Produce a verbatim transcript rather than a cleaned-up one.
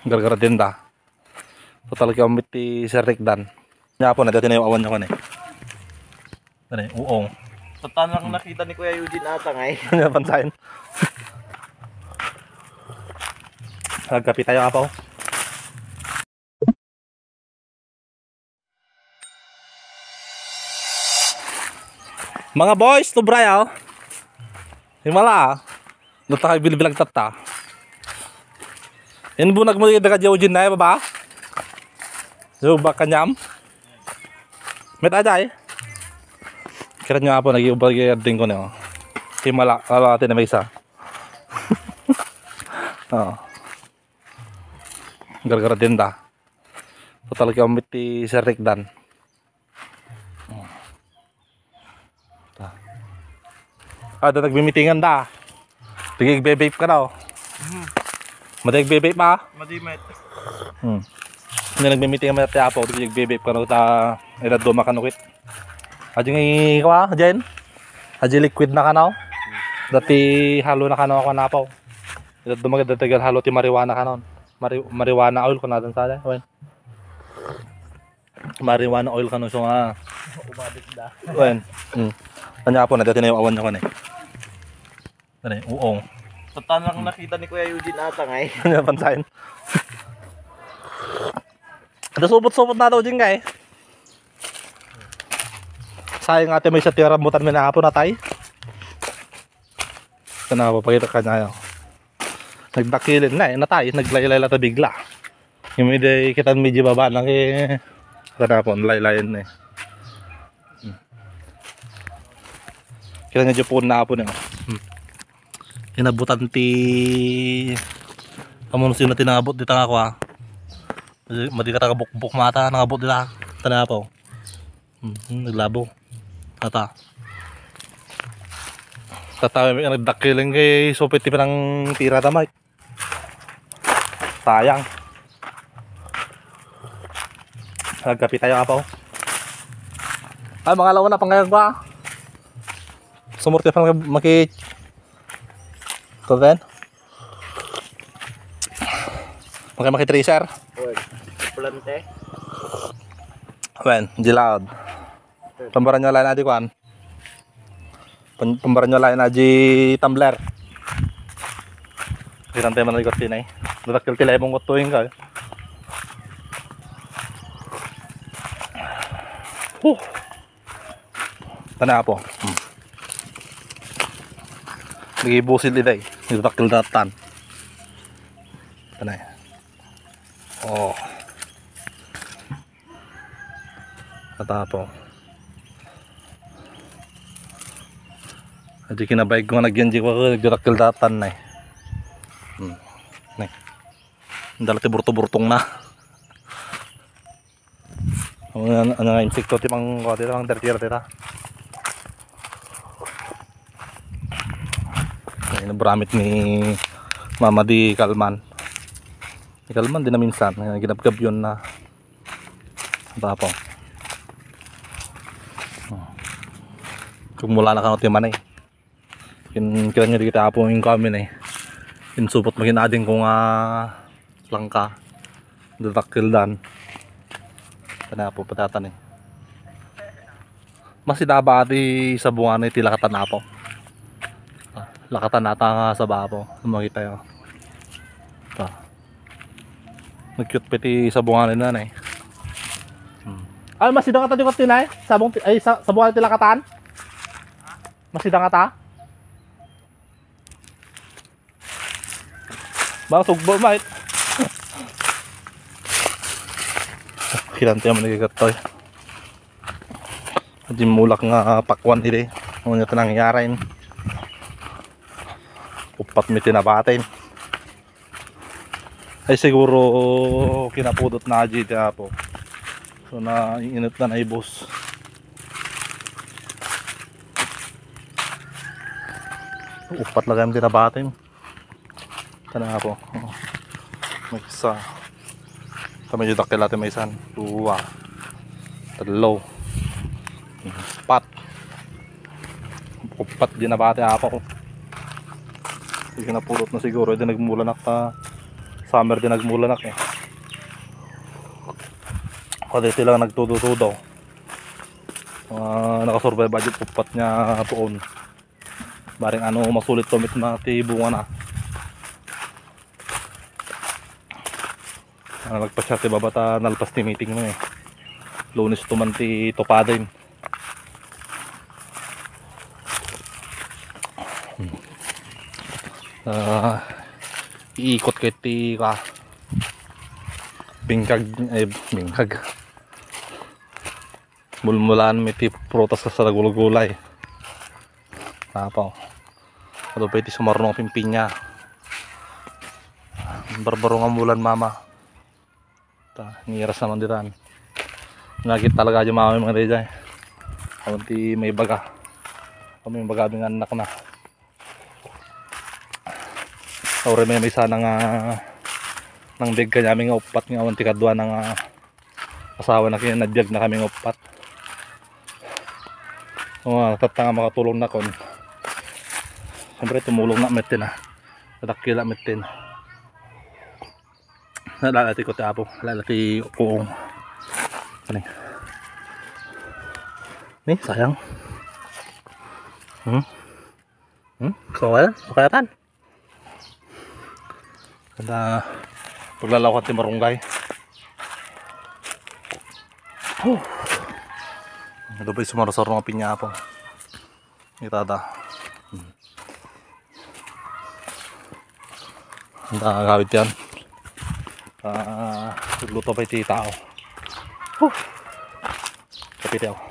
Gargardenda. Total, kaya umit ti serrekdan. Nya po na, dati na yung awan niya ko na eh. Dali, uong. Tatanak nakita ni Kuya Eugene ata nga eh. Ano napansin? Nagkape tayo, apaw. Mga boys, to bray, oh. Himala, ah. Data kay bilbilag tatta. Inbunag mo daga Eugene na, eh, baba? So, baka nyam? Met ajay. Kira nyo apo, nag-iubag yung ding ko na, oh. Himala, lalati na may isa. Oh. Gargardenda. Total, kaya umit ti serrekdan. Ah, da nagmimitingan da. Tigig vape ka daw. Mhm. Madi vape ba? Madi met. Hmm. Hindi nagmimitingan met ti apo, tigig vape ka daw ta ila duma ka nukit. Aji nga ikaw, ah, Jen? Aji liquid na ka, no? Dati halo na ka, no, ako na po. Ila duma ka dati halo ti marijuana ka, no? Mari-, marijuana oil ko na dun sa, wen. Marijuana oil kano so nga. Umabit da. Wen. Hmm. Kanya apo na, dati na yung awan niya ko na eh. Dali, uong. Tatanak nakita ni Kuya Eugene ata nga eh. Ano napansin? Ada supot-supot na daw din nga eh. Sayang ate, may sa tira mutan may naapo na tay. Kana, papakita ka niya, oh. Nagdakilin na eh, natay, naglaylay la ta bigla. Yung may di kita medyo baba na eh. Kana po, laylayan na eh. Hmm. Kita niya po na po na. Hmm. Inabutan ti, amo no sino tinangabot di tanga ko, ah. Madi ka taga bukbuk mata, nangabot dita. Tana po. Hmm, hmm, naglabo. Tata. Tata, may nagdakilin kay supit ti pinang tira ta, Mike. Sayang. Nagkape tayo, apaw. Ay, mga lawa na, pangayag ba? Sumurti pa maki-, maki-, Kuven? Maki-, maki-tracer? Wen. Plante. Wen, di loud. Pambaran nyo lain adi kwan. Pam-, pambaran nyo lain adi tumbler. Kiran tayo man adi kotsinay. Dadakkel ti lemon ko tuwing ka. Huh. Tana po. Hmm. Lagi busil iday. Dadakkel datan. Tana. Oh. Katapo. Adi kinabayag ko nga nagyan di ko, nagdadakkel datan na eh. Hmm. Ne. Dala ti burto-burtong na. Ano, ano nga insekto ti pang, kuha dito, pang tertira dito. Ay, nabramit ni Mama di Kalman. Di ka naman, di na minsan. Ayan, ginabgab yun na. Tapos. Kung mula na kano ti manay. Kin-, kira nyo di kita apo yung kami na eh. Insupot mo kinading kung, ah, langka. Dadakkel dan. Kana po, patatan eh. Mas idaba ati sa bunga na iti lakatan apo. Ah, lakatan ata nga sa bapo. Makita yo. Ito. Nag-cute pa iti sabungan na eh. Hmm. Ay, masida nga ta di ko tinay? Sabong ti-, ay, sa, sabungan ti lakatan? Masida nga ta? Baka sugbo, mate. Kinante naman nagkikatoy. Di mulak nga pakwan ide. Ano niya ito nangyari? Upat mi tinabatin. Ay siguro kinapudot na aji ti apo. So na init na naibos. Upat lang ang tinabatin. Tana apo. Oh. May isa. Ito medyo dakkel ate, may isan. Dua. Talo. Pat. Upat di nabati apo ko. Sige na pulot na siguro. Di nagmula na ka. Summer din nagmulanak eh. Kada iti lang nagtudo-tudo. Ah, nakasurvive aja upat nga puon. Bareng ano, masulit to met na ti bunga na. Ah, nagpasyar ti baba ta nalpas ti meeting na eh. Lunes to man ti tupaden. Ah, iikot ket ti ka bingkag, eh, bingkag. Mulmulaan mi ti prutas kas gulgulay. Apo. Adu pay ti sumarno a pimpinya. Barbaro nga mulan, mama. Ta, ngiras naman ditan. Nagit talaga aja mama mga dayjay. Awan ti may baga. Kami yung baga nga anak na. Aure may may sana nga nang big kanya nga upat nga awan ti kadwa na nga asawa na kanya nagbiag na kami nga upat. Nga tatta nga makatulong na kon. Siyempre tumulong na metten ah. Tadakkel na metten. Nalala ti ko ti apo, nalala ti kuong. Kani. Ni, sayang. Hmm? Hmm? So, well, okay tan. Kada paglalawat ti marunggay. Huh. Adu pay sumarasar nga pinya apo. Itada. Hmm. Anda agawid yan. Ah, luto pa iti tao. Huh. Kapite ako.